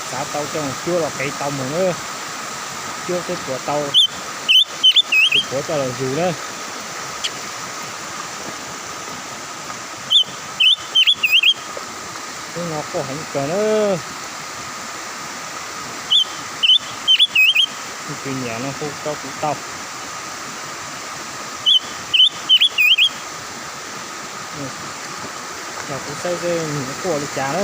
Xav tau coj cuab los qev tau mus na. Cuab xwb puas tau, tus puav coj los yug na. Hnub no quaj heev kawg na. Tus niam no hu rau kuv tau. Yog kuv saib seb nws quaj li cas na.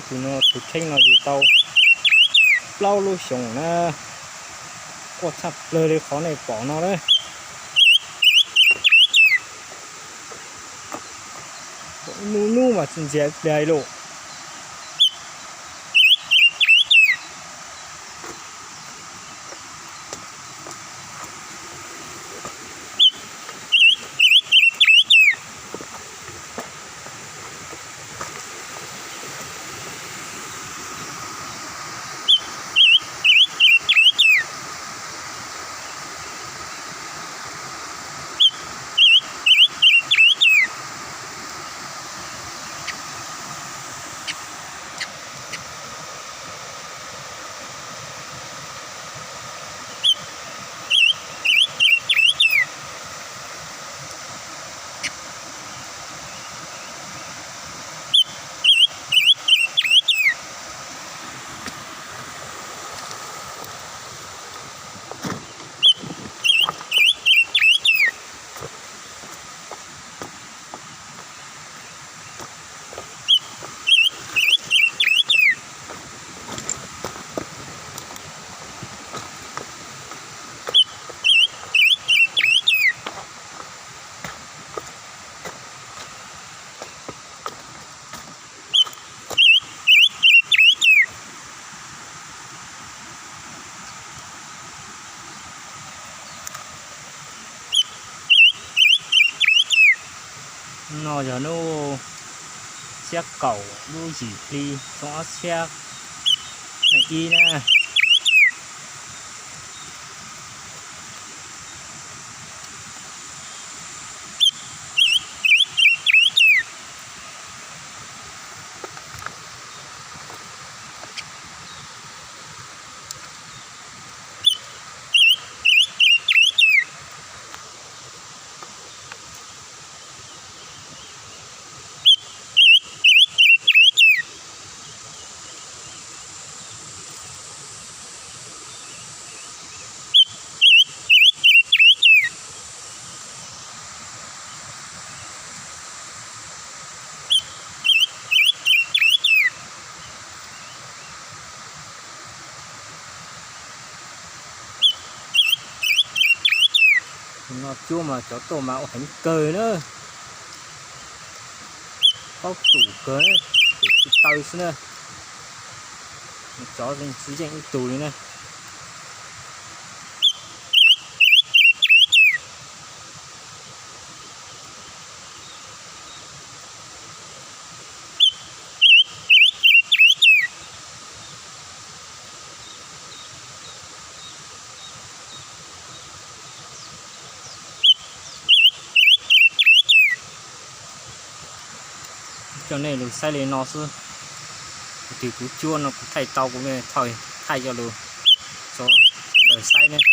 Tus no tus kheej no yug tau plaub lub xyoos na. Quaj tshaj plawg li qhov nej pom no na. Nub nub mas tsis ntxias ib pliag li lauj. No yog hnub xiab kaum lub yim hli xyoo ob txhiab nees ib na. No cuab mas cov tuaj mas ua heev kawg na. Paub tus kawg, tus tsis taw xwb na. Cov tsis yeej ib tug li na. Coj nej lug saib li no xwb. Kuv twg kuv cuab no kuv thaij tau kuv thaij coj lug rau sawv daws saib ne.